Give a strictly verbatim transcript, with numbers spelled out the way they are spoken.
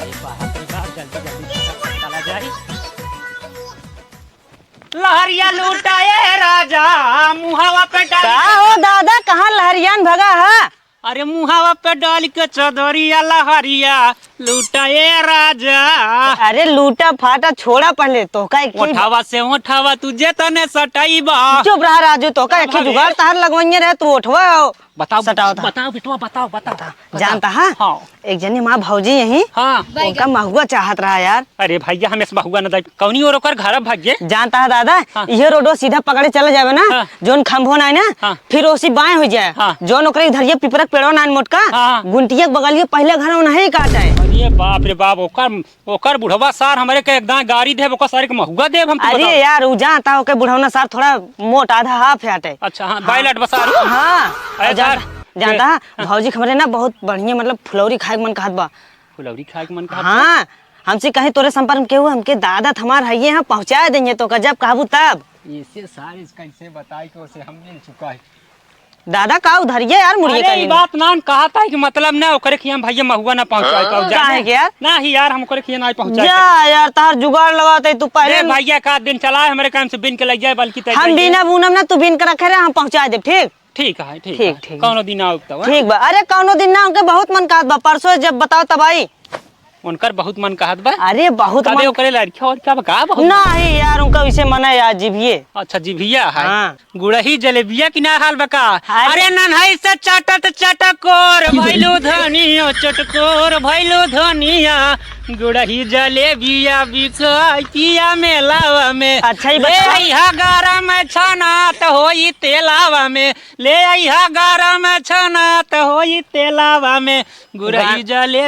अरे बाप रे बाप, जल्दी जल्दी चला जाए। लहरिया लूटा ए राजा, मुहावा पे डाल का हो दादा, कहाँ लहरियान भगा है? अरे मुहावा पे डाल के चदरिया लहरिया लूटा ए राजा। अरे लूटा फाटा छोड़ा पहले, तोहका एक ही ओठावा से ओठावा तू जे तने सटाई बा। चुप रहा राजू, तोहका हाँ एक ही भाभी। जुगाड़ तहार लगवइये रहे, तू ओठवा बताओ, सटाओ था। बताओ बेटवा, बताओ, बताओ, बताओ। जानता है? हाँ। एक जनी हमार भौजी यहीं, हाँ। उनका महुआ चाहत रहा यार। अरे भैया, हमें से महुआ न दे, कौनी ओर ओकर घर भैया? जानता है दादा, हाँ। ये रोडो सीधा पकड़े चला जावे ना, हाँ। जोन खंभो ना है ना, हाँ। फिर ओसी बाएं हो जाए, हाँ। जोन ओकरे इधर ये पिपरक पेड़ो ना है मोटका, हाँ। गुंटिया के बगल ये पहले घर नहीं काटा है। अरे बाप रे बाप, ओकर ओकर बुढ़वा सार हमरे के एकदम गारी देब, ओकर सारे के महुआ देब हम, तू अरे बताओ। यार, उ जानता हो के बुढ़ौना सार थोड़ा मोट आधा हाफ है आटे। अच्छा, हाँ, हाँ। बाइल अटबा सार। हाँ, अरे और जानता, सार। जानता है, हाँ। भौजी के हमरे ना बहुत बढ़िया, मतलब, फुलौरी खाए के मन कहत बा। फुलौरी खाए के मन कहत बा? हाँ, हमसे कहीं तोरे संपर्क में केहू, हमके दादा त हमार हइये हैं, पहुँचा देंगे तो का, जब कहबू तब। इसे सार, इसका इसे बताई कि उसे हम मिल चुका है। दादा, का उधरिया यार, मुड़िया अरे, का ई लेंगे? बात नान कहत है कि मतलब ना, ओकरे खिया हम भैया महुआ ना पहुँचाए पाऊ, काहे जाने? के यार? ना ही यार, हम ओकरे खिया ना पहुँचाए जा पाई। यार, तार जुगाड़ लगाते तू पहले ए न- भैया, का दिन चलाए, हमरे काम से बिन के लग जाए, बल्कि तय हम जाइए। बिना बुनम ना, तू बिन के रखे रहे, हम पहुँचाए देब, ठीक? ठीक है, ठीक ठीक, है। ठीक। कौनो दिन आओ तब, हाँ? ठीक बा। अरे, कौनो दिन ना, उनके बहुत मन कहत बा, परसों जब बताओ तब आई। उनकर बहुत मन कहत बा। अरे, बहुत अबे, मन ओकरे लड़किया और का बा, का बहुत मन? नहीं यार, उनका वैसे मन है यार, जिभिये। अच्छा, जिभिया है। हाँ। गुड़ही जलेबिया की ना हाल बा का? अरे। अरे, नन्हई से चटत चटकोर भइलू धनिया, चटकोर भइलू धनिया। गुड़ही जलेबिया बिकाइतिया मेलावा में। अच्छा, ई ले बताओ। अइहा गरम छनात होई तेलावा में। ले अइहा गरम छनात होई तेलावा में। गुड़ही वाह। जले